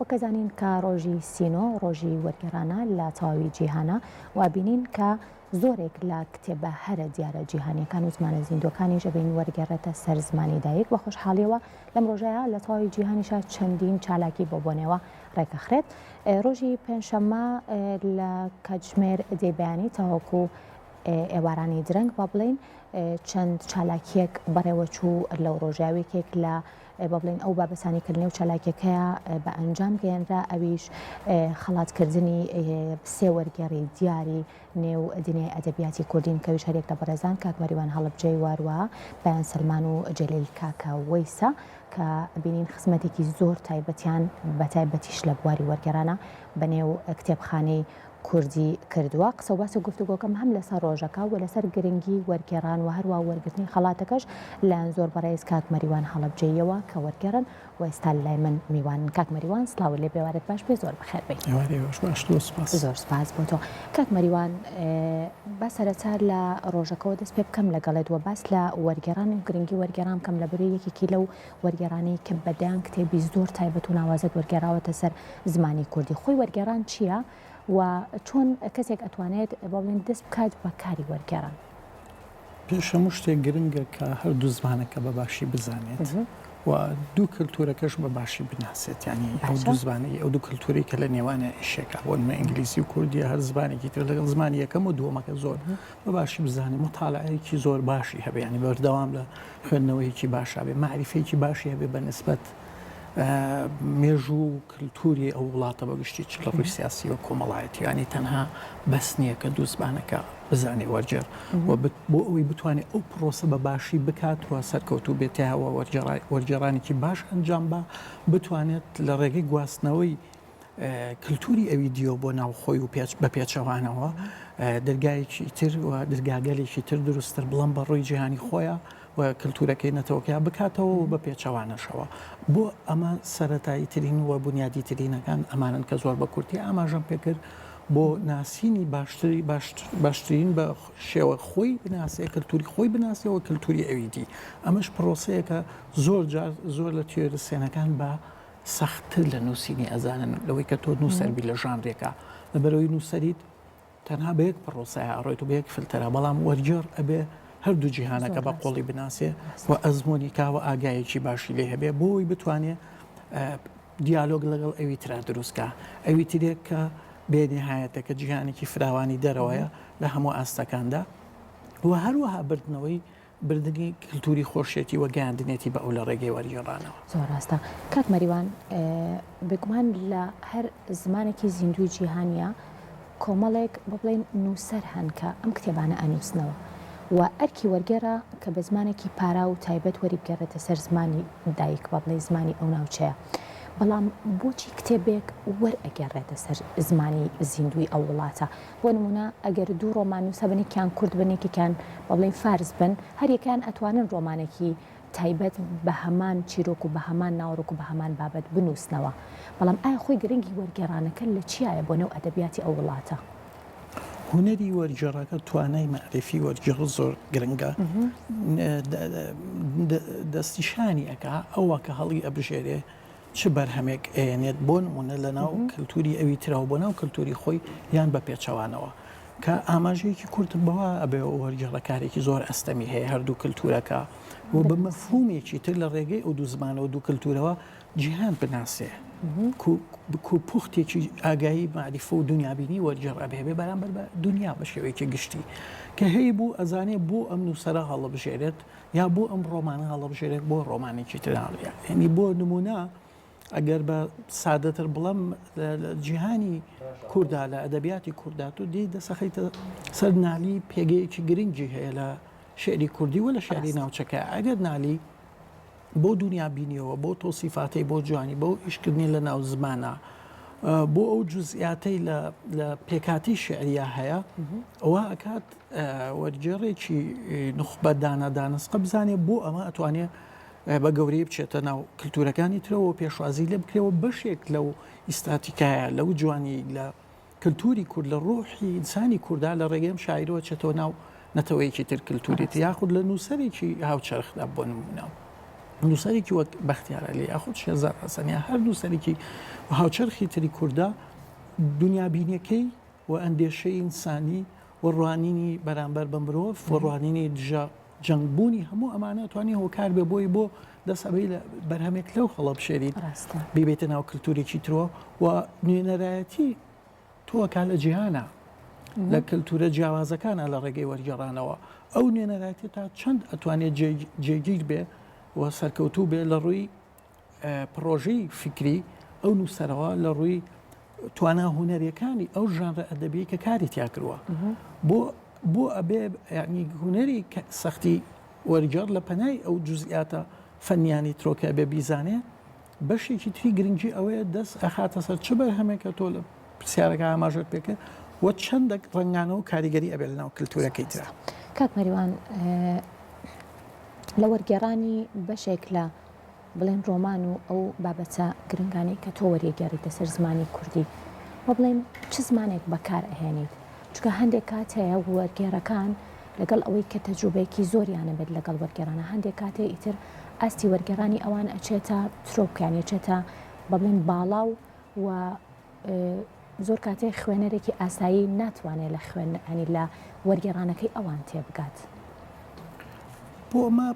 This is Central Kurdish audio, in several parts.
وەک ئەزانین کە ڕۆژی سینۆ ڕۆژی وەرگێڕانە لە تەواوی جیهانا و ئەبینین کە زۆرێک لە کتێبە هەرە دیارە جیهانیەکان و زمانە زیندووەکانیش ئەبین وەرگێڕێتە سەر زمانی دایک بە خۆشحاڵیەوە لەم ڕۆژەیا لە تەواوی جیهانیشا چەندین چالاکی بۆ بۆنەوە ڕێکەخرێت ڕۆژی پێنجشەممە لە کاتژمێر دەی بەیانی تاوەکو ئێوارانی درەنگ با بڵێین چەند چالاکیەک بەڕێوەچوو لەو ڕۆژە یەکێک لە با بڵێین ئەو بابەتانی کە لەنێو چالاکیەکەیا بە ئەنجام گەیەنرا ئەویش خەڵاتکردنی سێ وەرگێڕی دیاری نێو دنیای ئەدەبیاتی کوردین کەویش هەریەک لە بەڕێزان کاک مەریوان هەڵەبجەی واروە بەیان سەلمان و جەلیل کاکە وەیسە کە بینین خزمەتێکی زۆر تایبەتیان بە تایبەتیش لە بواری وەرگێڕانە بە نێو کتێبخانەی کوردی کردووە. قسە و باس و گفتوگۆکەم هەم لەسەر ڕۆژەکە و لەسەر گرنگی وەرگێڕان و هەروا وەرگرتنی خەڵاتەکەش لایەن زۆر بەڕێز کاک مەریوان هەڵەبجەییەوە کە وەرگێڕن و ئێستا لای من میوانن. کاک مەریوان سڵاوت لێ بێ ئێوارەت باش بێ زۆر بەخێر بێی. ئێوارەی ئێوەش باش زۆر سوپاس. زۆر سوپاس بۆ تۆ. کاک مەریوان با سەرەتا لە ڕۆژەکەوە دەست پێ بکەم لەگەڵت و باس لە وەرگێڕان و گرنگی وەرگێڕان بکەم لەبەرەی یەکێکی لەو وەرگێڕانەی کە بە دەیان کتێبی زۆر تایبەت و ناوازەت وەرگێڕاوەتە سەر زمانی کوردی. خۆی وەرگێڕان چییە و چۆن کەسێک ئەتوانێت با بڵێین دەست بکات بە کاری وەرگێڕان؟ پێش هەموو شتێک گرنگە کە هەردوو زمانەکە بە باشی بزانێت و دوو کەلتورەکەش بە باشی بناسێت یانی ئەو دوو زمانەی ئەو دوو کەلتورەی کە لە نێوانە ئیشێکە بۆ نمونە ئینگلیزی و کوردی هەر زمانێکی تر لەگەڵ زمانی یەکەم و دووەمەکە زۆر بە باشی بزانێت متالعەیەکی زۆر باشی هەبێ یانی بەردەوام لە خوێندنەوەیەکی باشا بێ مەعریفەیەکی باشی هەبێ بە نسبەت مێژوو و کللتوری ئەو وڵاتە بە گشتی چ لە ڕووی سیاسی و کۆمەڵایەتی ینی تەنها بەس نییە کە دوو زمانەکە بزانێ وەرگێڕ و بۆ ئەوەی بتوانێت ئەو پرۆسە بە باشی بکات و سەرکەوتوو بێتەوە وەرگێڕانێکی باش ئەنجام بە بتوانێت لە ڕێگەی گواستنەوەی کلتوری ئەوی دیۆ بۆ ناو خۆی و پێچ بە پێچەوانەوە دەرگایەکی تر و دەرگاگەلێکی تر دروستتر بڵم بە ڕووی جیهانی خۆیان و کلتورەکەی نەتەوەکەیا بکاتەوە و بە پێچەوانەشەوە. بۆ ئەمە سەرەتایی ترین و بونیادی ترینەکان ئەمانەن کە زۆر بە کورتی ئاماژەم پێکرد بۆ ناسینی باشتری باشترین بە شێوە خۆی بناسێ کلتوری خۆی بناسێ و کلتوری ئەوی دی ئەمەش پرۆسەیەکە زۆر جار زۆر لە تیۆریسێنەکان بە سەختتر لە نووسینی ئەزانن لەوەی کە تۆ نووسەر بی لە ژانرێکا لەبەرەوەی نووسەریت تەنها بە یەک پڕۆسەیا ئەڕۆیت و بە یەک فلتەرا، بەڵام وەرگێڕ ئەبێ هەردوو جیهانەکە بە قوڵی بناسێ و ئەزموونی کا و ئاگایەکی باشی لێ هەبێ بۆ ئەوەی بتوانێ دیالۆگ لەگەڵ ئەوی ترا دروست کا. ئەوی ترێک کە بێ نیهایەتە کە جیهانێکی فراوانی دەرەوەیە لە هەموو ئاستەکاندا و هەروەها بردنەوەی بردنی کلتوری خۆشیەتی و گەیاندنێتی بە ئەو لە ڕێگەی وەرگێڕانەوە. زۆر ڕاستە کاک مەریوان، بێگومان لە هەر زمانێکی زیندووی جیهانیا کۆمەڵێک بۆ بڵێین نووسەر هەن کە ئەم کتێبانە ئەنووسنەوە و ئەرکی وەرگێڕە کە بە زمانێکی پاراو و تایبەت وەریبگێڕێتە سەر زمانی دایک با بڵێین زمانی ئەو ناوچەیە بەڵام بۆچی کتێبێک وەرئەگێڕێتە سەر زمانی زیندووی ئەو وڵاتە بۆ نموونە ئەگەر دوو ڕۆماننووس هەبن یەکیان کورد بن یەکێکیان با بڵێین فارس بن هەر یەکەیان ئەتوانن ڕۆمانێکی تایبەت بە هەمان چیرۆک و بە هەمان ناوەڕۆک و بە هەمان بابەت بنووسنەوە بەڵام ئایا خۆی گرنگی وەرگێڕانەکە لە چیایە بۆ نێو ئەدەبیاتی ئەو وڵاتە؟ هونەری وەرگێڕەکە توانای مەعریفی وەرگێڕ زۆر گرنگە دەستنیشانی ئەکا ئەوە کە هەڵی ئەبژێرێ چ بەرهەمێک ئەیەنێت بۆ نموونە لە ناو کلتوری ئەوی ترەوە بۆ ناو کلتوری خۆی یان بە پێچەوانەوە کە ئاماژەیەکی کورت بەوە ئەبێ وەرگێڕە کارێکی زۆر ئەستەمی هەیە هەردوو کلتورەکە و بە مەفهومێکی تر لە ڕێگەی ئەو دوو زمانەوە دوو کلتورەوە جیهان بناسێ کو پوختێکی ئاگایی مەعریفە و دنیابینی وەرگێڕ ئەبێ بێ بەرامبەر بە دنیا بە شێوەیەکی گشتی کە هەی بوو ئەزانێ بۆ ئەم نووسەرە هەڵبژێرێت یا بۆ ئەم ڕۆمانە هەڵەبژێرێت بۆ ڕۆمانێکی تر هەڵبژێرێت یعنی بۆ نمونە ئەگەر بە سادەتر بڵێم لە جیهانی کووردا لە ئەدەبیاتی کووردا تۆ دێی دەسەخیتە سەر نالی پێگەیەکی گرنگی هەیە لە شعری کوردی و لە شعری ناوچەکە ئەگەر نالی بۆ دنیا بینیەوە بۆ تۆسیفاتەی بۆ جوانی بۆ ئیشکردنی لە ناو زمانە بۆ ئەو جزئیاتەی لە پێکاتی شعریا هەیە ئەوە ئەکات وەرگێڕێکی نوخبە دانا دانسقە بزانێ بۆ ئەمە ئەتوانێ بە گەورەی بچێتە ناو کللتورەکانی ترەوە پێشوازی لێ بکرێەوە بەشێک لەو ئیستاتیکایە لەو جوانی لە کللتوری کورد لە ڕۆحی ئینسانی کووردا لە ڕێگەم شاعیرەوە چێتەوە ناو نەتەوەیەکی تر کللتوریت یاخود لە نووسەرێکی هاوچەرخدا بۆ نمونە. نووسەرێکی وەک بەختیار عەلی یاخود شێرزاد حەسەن یا هەر نووسەرێکی هاوچەرخی تری کوردە دنیابینیەکەی و ئەندێشەی ئینسانی و ڕوانینی بەرامبەر بە مرۆڤ و ڕوانینی دژە جەنگبوونی هەموو ئەمانە توانی هۆکار بێ بۆی بۆ دەست ئەبەی لە بەرهەمێک لەو هەڵەبژێریت بیبێتە ناو کللتورێکی ترۆ و نوێنەرایەتی تۆ ئەکا لە جیهانا لە کەلتورە جیاوازەکانا لە ڕێگەی وەرگێڕانەوە ئەو نوێنەرایەتیە تا چەند ئەتوانێت جێگیر بێ و سەرکەوتوو بێ لە ڕووی پڕۆژەی فیکری ئەو نووسەرەوە لە ڕووی توانا هونەریەکانی ئەو ژانرە ئەدەبیەی کە کاری تیا کردووە بۆ بۆ ئەبێ یعنی هونەری سەختی وەرگێڕ لە پەنای ئەو جزئیاتە فەنیانی ترۆکە بێ بیزانێ بەشێکی تری گرنگی ئەوەیە دەست ئەخاتە سەر چ بەرهەمێکە تۆ لە پرسیارەکە ئاماژەت پێکرد و چەندێک ڕەنگانەوە کاریگەری ئەبێت لەناو کلتورەکەی ترا. کاک مەریوان لە وەرگێڕانی بەشێک لە بڵێن ڕۆمان و ئەو بابەتە گرنگانەی کە تۆ وەریەگێڕیتە سەر زمانی کوردی و بڵێن چ زمانێک بەکار ئەهێنیت چونکە هەندێک کات هەیە وەرگێڕەکان لەگەڵ ئەوەی کە تەجروبەیەکی زۆریان هەبێت لەگەڵ وەرگێڕانە هەندێک کاتێ ئیتر ئاستی وەرگێڕانی ئەوان ئەچێتە ترۆپک یانی ئەچێتە بە بڵێن باڵا و و زۆر کاتێ خوێنەرێکی ئاسایی ناتوانێت لە خوێن ینی لە وەرگێڕانەکەی ئەوان تێبگات. بۆ ئەمە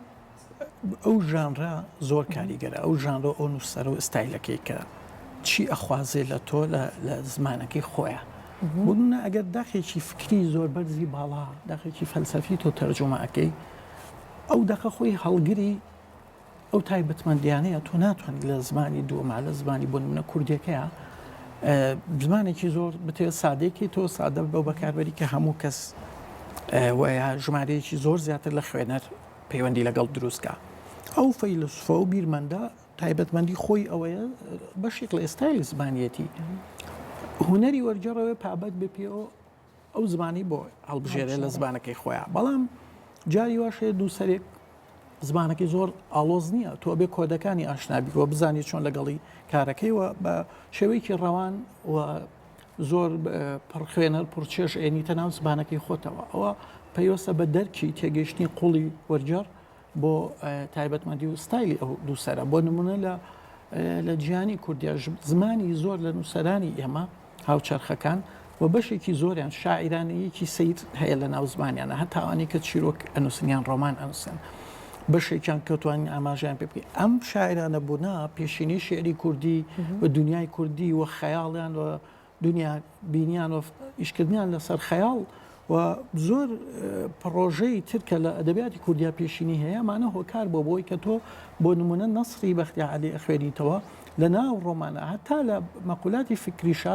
ئەو ژانرە زۆر کاریگەرە ئەو ژانرە ئەو نووسەرە و ستایلەکەی کە چی ئەخوازێ لە تۆ لە زمانەکەی خۆیان بوونە ئەگەر داخێکی فکری زۆر بەرزی باڵا داخێکی فەلسەفی تۆ تەرجومە ئەەکەی ئەو دەقە خۆی هەڵگری ئەو تایبەتمەندیانەیە تۆ ناتوانیت لە زمانی دووەما لە زمانی بۆ نمونە کوردیەکەیە زمانێکی زۆر بتێ سادەیەکی تۆ سادە بەو بەکاربەری کە هەموو کەس وەیا ژمارەیەکی زۆر زیاتر لە خوێنەر پەیوەندی لەگەڵ دروستکە ئەو فەیلسوفە و بیرمەندە تایبەتمەندی خۆی ئەوەیە بەشێک لە ئێستایلی زمانیەتی هونەری وەرگێڕەوەی پابەت بێ پێەوە ئەو زمانی بۆ هەڵبژێرێ لە زمانەکەی خۆیان بەڵام جاری واش هەیە نووسەرێک زمانەکەی زۆر ئاڵۆز نییە تۆ بێ کۆدەکانی ئاشنابی و بزانی چۆن لەگەڵی کارەکەی و بە شێوەیەکی ڕەوان و زۆر پڕخوێنەر پڕچێژ ئێنیتە ناو زمانەکەی خۆتەوە ئەوە پەیوەستە بە دەرکی تێگەیشتنی قوڵی وەرگێڕ بۆ تایبەتمەندی و ستایلی ئەو نووسەرە بۆ نمونە لە لە جیهانی کوردیا زمانی زۆر لە نووسەرانی ئێمە هاوچەرخەکان و بەشێکی زۆریان شاعیرانەیەکی سەیر هەیە لە ناو زمانیانە هەتا ئەوانەی کە چیرۆک ئەنووسن یان ڕۆمان ئەنووسن بەشێکیان کەوتوانین ئاماژەیان پێ بکەین ئەم شاعیرانە بوونە پێشینەی شیعری کوردی و دنیای کوردی و خەیاڵیان و دنیا بینیان و ئیشکردنیان لەسەر خەیاڵ و زۆر پڕۆژەی تر کە لە ئەدەبیاتی کوردیا پێشینی هەیە ئەمانە هۆکار بۆ بۆی کە تۆ بۆ نمونە نەسری بەختیار عەلی ئەخوێنیتەوە لە ناو ڕۆمانە هەتا لە مەقولاتی فکریشا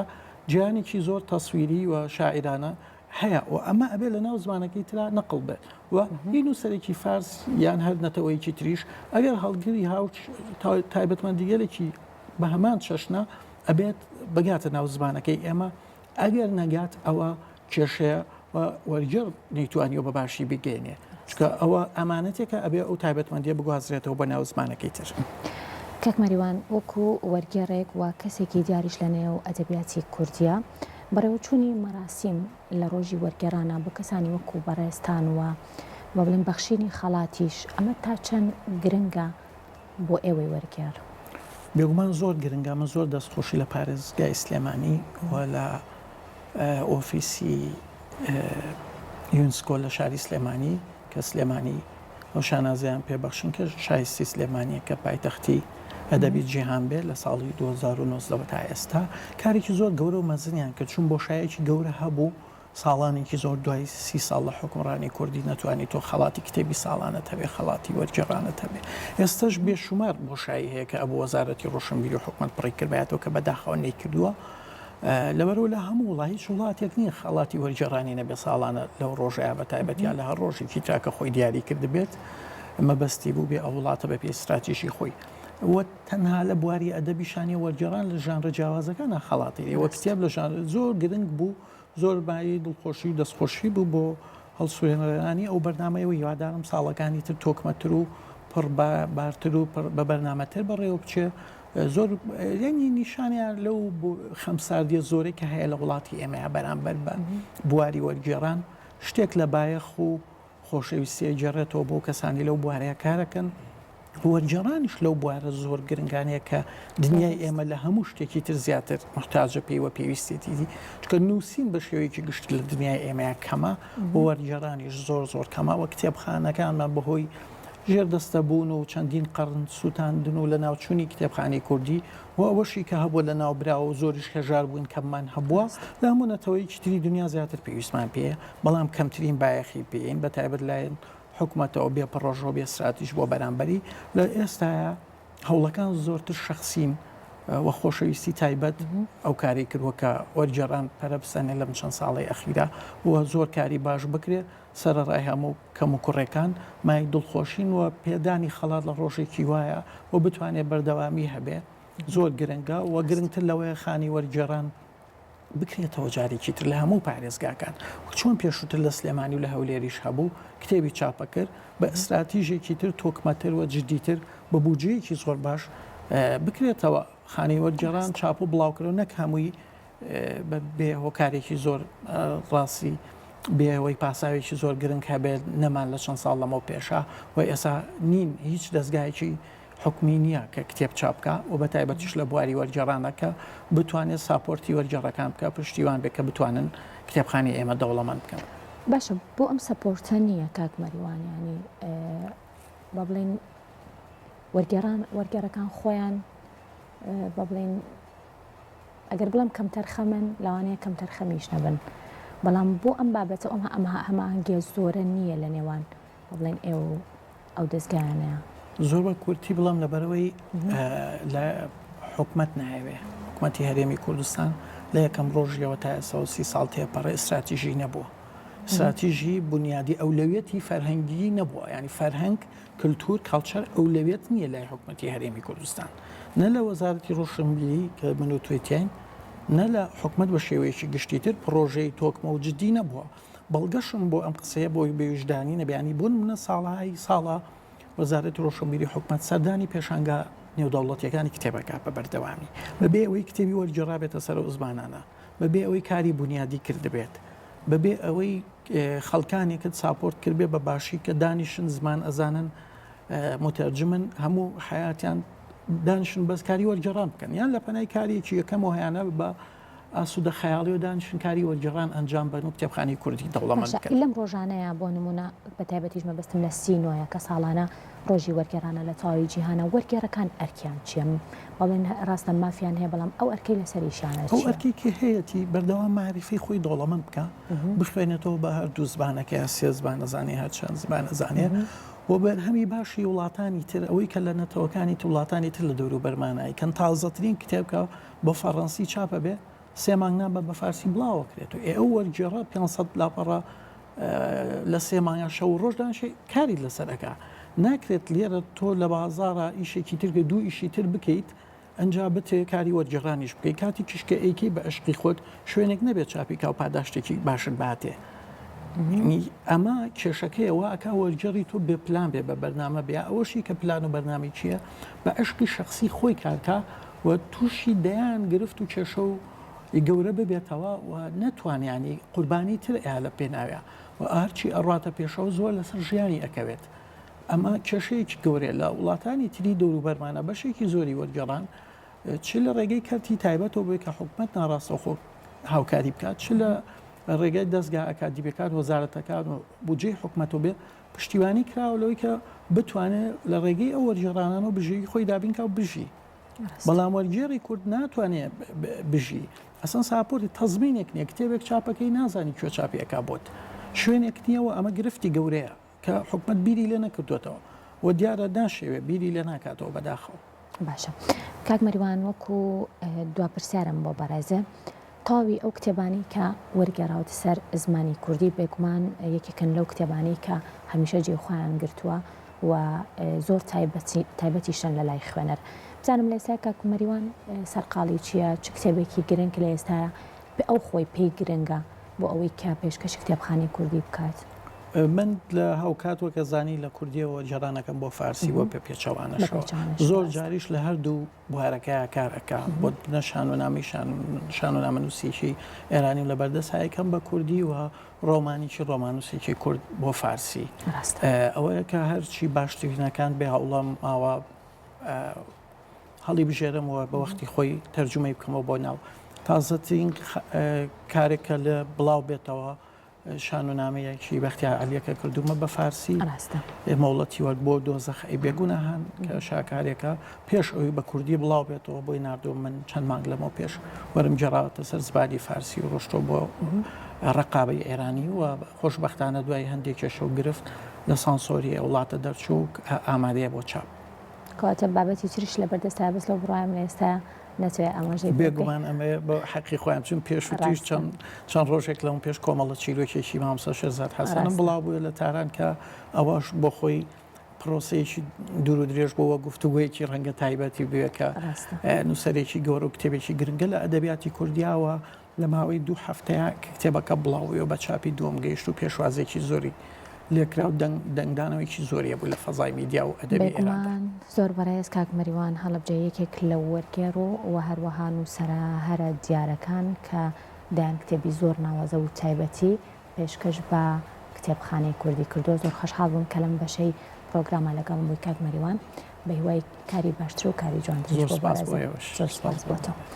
جیهانێکی زۆر تەسویری و شاعیرانە هەیە و ئەمە ئەبێ لە ناو زمانەکەی ترا نەقڵ بێت و هی نووسەرێکی فارس یان هەر نەتەوەیەکی تریش ئەگەر هەڵگری هاو تایبەتمەندیگەلێکی بە هەمان چەشنە ئەبێت بگاتە ناو زمانەکەی ئێمە ئەگەر نەگات ئەوە کێشەیە و وەرگێڕ نەیتوانیوە بە باشی بیگەیەنێ چونکە ئەوە ئەمانەتێکە ئەبێ ئەو تایبەتمەندیە بگوازرێتەوە بۆ ناو زمانەکەی تر. کاک مەریوان وەکو وەرگێڕێک و کەسێکی دیاریش لە نێو ئەدەبیاتی کوردییە، بەڕێوەچوونی مەراسیم لە ڕۆژی وەرگێڕانا بۆ کەسانی وەکو بەڕێزتان و با بڵێین بەخشینی خەڵاتیش ئەمە تا چەند گرنگە بۆ ئێوەی وەرگێڕ؟ بێگومان زۆر گرنگە، من زۆر دەستخۆشی لە پارێزگای سلێمانی و لە ئۆفیسی یونسکۆ لە شاری سلێمانی کە سلێمانی ئەو شانازیان پێبەخشن کە شایستی سلێمانیە کە پایتەختی ئەدەبی جیهان بێ لە ساڵی 2009 تا ئێستا کارێکی زۆر گەورە و مەزنیان کرد چون بۆشایەکی گەورە هەبوو ساڵانێکی زۆر دوای سی ساڵ لە حوکمڕانی کوردی نەتوانی تۆ خەڵاتی کتێبی ساڵانەت هەبێ خەڵاتی وەرگێڕانت هەبێ ئێستەش بێشومار بۆشایی هەیە کە ئەبوو وەزارەتی ڕۆشنبیری و حکومەت پڕی کردبایەتەوە کە بەداخەوە نەیکردووە لەبەرەوە لە هەموو وڵات هیچ وڵاتێک نییە خەڵاتی وەرگێڕانی نەبێ ساڵانە لەو ڕۆژەیە بە تایبەت یا لە هەر ڕۆژێکی ترا کە خۆی دیاری کردبێت مەبەستی بوو بێ ئەو وڵاتە بە پێی ستراتیژی خۆی و تەنها لە بواری ئەدەبیشا نیە وەرگێڕان لە ژانرە جیاوازەکانا خەڵاتی هەیە وە کتێب لە ژانر زۆر گرنگ بوو زۆر مایەی دڵخۆشی و دەستخۆشی بوو بۆ هەڵسوێنەرانی ئەو بەرنامەیە و هیوادارم ساڵەکانی تر تۆکمەتر و پڕ بارتر و پڕ بە بەرنامەتر بەڕێوە بچێ زۆر یعنی نیشانیان لەو خەمساردیە زۆرەی کە هەیە لە وڵاتی ئێمەیە بەرامبەر بە بواری وەرگێڕان شتێک لە بایەخ و خۆشەویستی ئەگێڕێتەوە بۆ کەسانی لەو بوارەیە کارەکەن. وەرگێڕانیش لەو بوارە زۆر گرنگانەیە کە دنیای ئێمە لە هەموو شتێکی تر زیاتر محتاجە پێی وە پێویستێتی چکە نووسین بە شێوەیەکی گشت لە دنیای ئێمەیە کەمە و وەرگێڕانیش زۆر زۆر کەمە وە کتێبخانەکانمان بەهۆی ژێردەستە بوون و چەندین قەڕن سووتاندن و لەناوچوونی کتێبخانەی کوردی و ئەوەشی کە هەبووە لەناوبراوە و زۆریش هەژار بووین کەممان هەبووە لە هەموو نەتەوەیەکی تری دنیا زیاتر پێویستمان پێیە بەڵام کەمترین بایەخی پێین بە تایبەت لایەن حکومەتەوە بێ پڕۆژە و بێ ستراتیژ بۆ بەرامبەری لە ئێستایا هەوڵەکان زۆرتر شەخسین و خۆشەویستی تایبەت ئەو کارەی کردووە کە وەرگێڕان پەرە بسەنێ لەم چەند ساڵەی ئەخیرا و زۆر کاری باش بکرێ سەرەڕای هەموو کەم و کوڕێکان مای دڵخۆشین و پێدانی خەڵات لە ڕۆژێکی وایە و بتوانێت بەردەوامی هەبێ زۆر گرنگە و گرنگتر لەوەیە خانی وەرگێڕان بکرێتەوە جارێکی تر لە هەموو پارێزگاکان وەک چۆن پێشووتر لە سلێمانی و لە هەولێریش هەبوو کتێبی چاپەکرد بە ئیستراتیژێکی تر تۆکمەتر و جدیتر بە بودجەیەکی زۆر باش بکرێتەوە خانەی وەرگێڕان چاپ و بڵاوکرەوە نەک هەمووی بە بێ هۆکارێکی زۆر ڕاستی بێ ئەوەی پاساوێکی زۆر گرنگ هەبێت نەمان لە چەند ساڵ لەمەو پێشە و ئێسا نین هیچ دەستگایەکی حکومی نییە کە کتێب چاپ بکا و بە تایبەتیش لە بواری وەرگێڕانە کە بتوانێت support ی وەرگێڕەکان بکا پشتیوان بێت کە بتوانن کتێبخانەی ئێمە دەوڵەمەند بکەن. باشە بۆ ئەم support ە نییە کاک مەریوان یانی با بڵێین وەرگێڕان وەرگێڕەکان خۆیان با بڵێین ئەگەر بڵێم کەمتەرخەمن لەوانەیە کەمتەرخەمیش نەبن بەڵام بۆ ئەم بابەتە ئەم هەماهەنگیە زۆرە نییە لە نێوان با بڵێین ئێوە و ئەو دەزگایانەیە؟ زۆر بە کورتی بڵێم لەبەرئەوەی لە حکومەت نایەوێ حکومەتی هەرێمی کوردستان لە یەکەم ڕۆژیەوە تا ئێستا سی ساڵ تێپەڕێ استراتیژی نەبووە استراتیژی بنیادی ئەولەویەتی فەرهەنگی نەبووە ینی فەرهەنگ کللتور culture ئەولەویەت نییە لای حکومەتی هەرێمی کوردستان نە لە وەزارەتی ڕۆشنبیری کە من و توێتیین نە لە حکومەت بە شێوەیەکی گشتیتر پرۆژەی تۆکمە و جددی نەبووە بەڵگەشم بۆ ئەم قسەیە بۆی بێویژدانی نەبێ یانی بۆ نمونە ساڵەهای ساڵە وەزارەتی ڕۆشنبیری حکومەت سەردانی پێشانگا نێودەوڵەتیەکانی کتێب ئەکات بە بەردەوامی بەبێ ئەوەی کتێبی وەرگێڕابێتە سەر ئەو زمانانە بەبێ ئەوەی کاری بونیادی کردبێت بەبێ ئەوەی خەڵکانێکت support کردبێ بە باشی کە دانیشن زمان ئەزانن مترجمن هەموو حیاتیان دانیشن بەس کاری وەرگێڕان بکەن یان لە پەنای کارێکی یەکەمەوە هەیانە بە ئاسوودە خەیاڵی و دانیشن کاری وەرگێڕان ئەنجام بەن و کتێبخانەی کوردی دەوڵەمەند باشە بکەن. لەم ڕۆژانەیا بۆ نموونە بە تایبەتیش مەبەستم لە سینۆیە کە ساڵانە ڕۆژی وەرگێڕانە لە تەواوی جیهانا وەرگێڕەکان ئەرکیان چیە؟ بەڵێن ڕاستە مافیان هەیە بەڵام ئەو ئەرکەی لەسەریشیانە ئەو چیە؟ ئەرکەی کە هەیەتی بەردەوام مەعریفەی خۆی دەوڵەمەند بکا، بخوێنێتەوە بە هەردوو زبانەکە یا سێ زبان ئەزانێ هەر چەند زبان ئەزانێ و بەرهەمی باشی وڵاتانی تر ئەوەی کە لە نەتەوەکانی تر وڵاتانی تر لە دەوروبەرمانە ئەیکەن تازەترین کتێب کە بە فەڕەنسی چاپ ئەبێ سێ مانگ نابە بە فارسی بڵاوەکرێت و ئێ ئەو وەرگێڕە 500 لاپەڕە لە سێ مانگا شەو و ڕۆژ دانشێ کاری لەسەر ئەکا ناکرێت لێرە تۆ لە بازاڕە ئیشێکی تر دوو ئیشی تر بکەیت ئەنجا بتێ کاری وەرگێڕانیش بکەیت کاتێکیش کە ئەیکەی بە ئەشقی خۆت شوێنێک نەبێت چاپی کا و پاداشتێکی باشت باتێ ئەمە کێشەکەیە وا ئەکا وەرگێڕی تۆ بێ پلان بێ بە بەرنامە بێ ئەوەشی کە پلان و بەرنامەی چییە بە عشقی شخصی خۆی کارکا و تووشی دەیان گرفت و کێشە و گەورە ببێتەوە و نەتوانێ یانی قوربانی تر ئەیا لە پێناویا و هەرچی ئەڕواتە پێشەوە زۆر لەسەر ژیانی ئەکەوێت ئەمە کێشەیەکی گەورەیە لە وڵاتانی تری دەوروبەرمانە بەشێکی زۆری وەرگێڕان چ لە ڕێگەی کەرتی تایبەتەوە بێت کە حکومەت ناڕاستەوخۆ هاوکاری بکات چ لە ڕێگای دەستگا ئەکادیمیەکان وەزارەتەکان و بودجەی حکومەتەوە بێ پشتیوانی کراوە لەوەی کە بتوانێت لە ڕێگەی ئەو وەرگێڕانانەوە بژێوی خۆی دابین کا و بژی بەڵام وەرگێڕی کورد ناتوانێت بژی ئەسەن support ی تەزمینێک نییە کتێبێک چاپەکەی نازانی کوێ چاپی ئەکا بۆت شوێنێک نییە و ئەمە گرفتی گەورەیە کە حکومەت بیری لێ نەکردوێتەوە و دیارە ناشێوێ بیری لێ ناکاتەوە بەداخەوە. باشە کاک مەریوان وەکو دوا پرسیارم بۆ بەڕێزێ تەواوی ئەو کتێبانەی کە وەرگێڕاوەتە سەر زمانی کوردی بێگومان یەکێکن لەو کتێبانەی کە هەمیشە جێی خۆیان گرتووە و زۆر تایبەتیشن لە لای خوێنەر بزانم لە ئێستا کاک مەریوان سەرقاڵی چییە چ کتێبێکی گرنگ لە ئێستایا ئەو خۆی پێی گرنگە بۆ ئەوەی کە پێشکەشی کتێبخانەی کوردی بکات؟ من لە هاوکات وەکە زانی لە کوردیەوە جێرانەکەم بۆ فارسی وە پێ پێچەوانەشەوە زۆر جاریش لە هەردوو بوارەکەیا کار ئەکا بۆ نە شانۆنامەی شانۆنامەنووسێکی ئێرانیم لە بەردەست هایکەم بە کوردی و ڕۆمانیکی ڕۆمانووسێکی کورد بۆ فارسی ئەوەیە کە هەرچی باشترینەکان بێ هەوڵم ئاوا هەڵی بژێرم و بە وەختی خۆی تەرجمەی بکەمەوە بۆ ناو تازەترین کارێک کە لە بڵاو بێتەوە شانۆنامەیەکی بەختیار عەلیەکە کردوومە بە فارسی ڕاستە. مۆڵەتی وەک بۆ دۆزەخ ئەی بێگوناهان کە شاکارێکە پێش ئەوی بە کوردی بڵاو بێتەوە بۆی ناردووم من چەند مانگ لەمەو پێش وەرم گێڕاوەتە سەر زبانی فارسی و ڕۆشتۆ بۆ ڕقابەی ئێرانی و خۆشبەختانە دوای هەندێک کێشە و گرفت لە سانسۆری وڵاتە دەرچوو ئامادەیە بۆ چاپ. کەواتە بابەتی تریش لەبەردەستە بەس لەو بڕوایەم لە ئێستا نەتوێ ئاماژەی پێ بکەی. بێگومان ئەمەیە بە حەقی خۆیان چون پێشووتریش ڕاستە. چەند چەند ڕۆژێک لەم پێش کۆمەڵە چیرۆکێکی مامۆستا شێرزاد حەسەنم ڕاستە. بڵاو بووە لە تاران کە ئەوەش بۆ خۆی پرۆسەیەکی دوور و درێژ بووە گفتوگۆیەکی ڕەنگە تایبەتی بوێ کە ڕاستە. نووسەرێکی گەورە و کتێبێکی گرنگە لە ئەدەبیاتی کوردیاوە لە ماوەی دوو هەفتەیا کە کتێبەکە بڵاو بوویەوە بە چاپی دووەم گەیشت و پێشوازییەکی زۆری لێکرا و دەنگ دەنگدانەوەیەکی زۆری هەبوو لە فەزای میدیا و ئەدەبی ئێراندا. بێگومان زۆر بەڕێز کاک مەریوان هەڵەبجەیی یەکێک لە وەرگێڕ و و هەروەها نووسەرە هەرە دیارەکان کە دەیان کتێبی زۆر ناوازە و تایبەتی پێشکەش بە کتێبخانەی کوردی کردووە زۆر خەشحاڵ بووم کە لەم بەشەی پرۆگراما لەگەڵم بووی کاک مەریوان بە هیوای کاری باشتر و کاری جوانتریش زۆر بۆ سپاس بۆ بەڕێزت ئێوەش. زۆر سپاس سپاس بۆ بۆ تۆ.